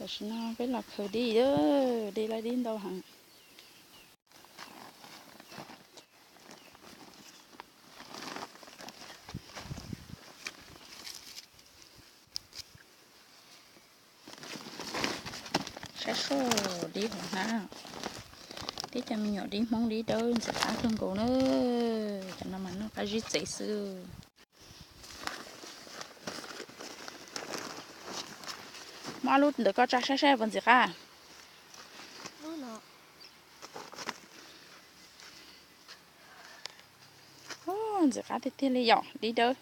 Tam sim no peb los khaws dib, dib laib dib ntau heev. Saib seb dib hauv hnab, tib cov me nyuam dib Hmoob dib dawb ntxim qab kawg nkaus na. Cov no mas noj qab zib txev xwb. Muab lub ntawd koj tsa saib saib puas ntxim qab. Ntxim qab tiag tiag li yom, dib dawb.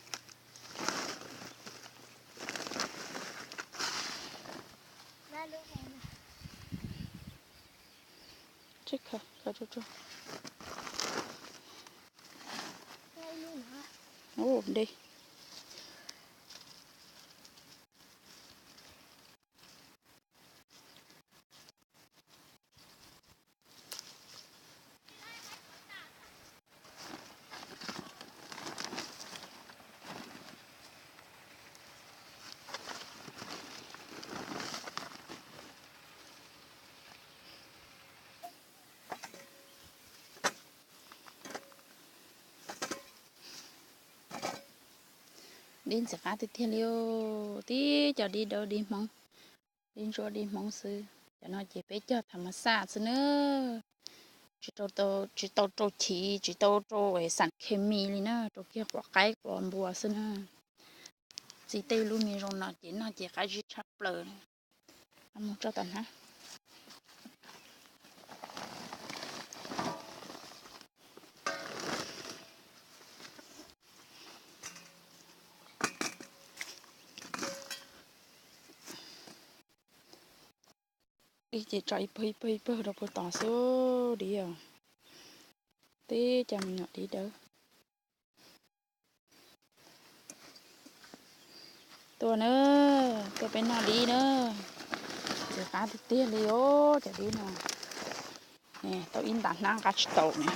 Dib ntxim qab tiag tiag li os, tib cov dib dawb dib Hmoob, dib ntsuab dib Hmoob xwb. Cov no ces peb cog tham mas xaj xwb na, tsis tau rau chiv, tsis tau rau xam khes mis li na, rau kiag quav qaib quav npua xwb na. Txiv tej lub me zoo no ces noj ces qab zib tshaj plaws. Mus tso tom hnab. Dib ces tso ib pawg ib pawg ib pawg rau puag tod xwb dib os. Tib cov me nyuam dib dawb. Tuaj na, tuaj peb noj dib na. Ntxim qab tiag tiag li os cov dib no. Tau ib ntas hnab nqa tsis tau ne.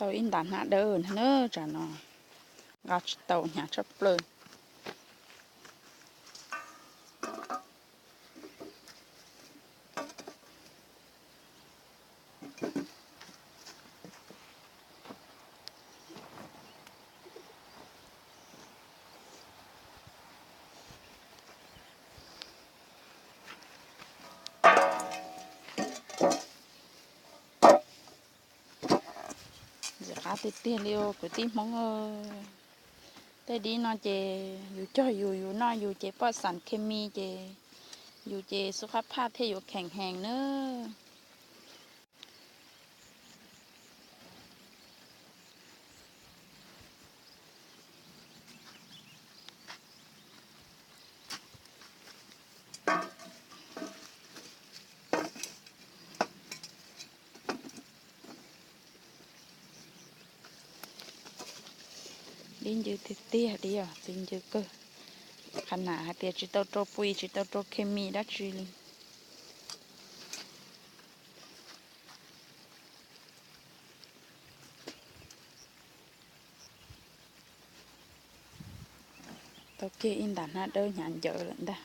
Tau ib ntas hnab dawb na, tsam no nqa tsis tau, hnyav tshaj plaws. Ntxim qab tiag tiag li kwv tij Hmoob. Tej dib no ces yus cog yus, yus noj yus ces poj xam khes mis ces yus ces xub qab phaj thiaj yuav kheem heev na. Dib ncw tiag tiag, dib os, txi ncw kawg. Qhov nam hais tias tsis tau rau pui, tsis tau rau khes mis dab tsi li. Tau kiag ib ntas hnab dawb hnyav ncawv lawm ntag.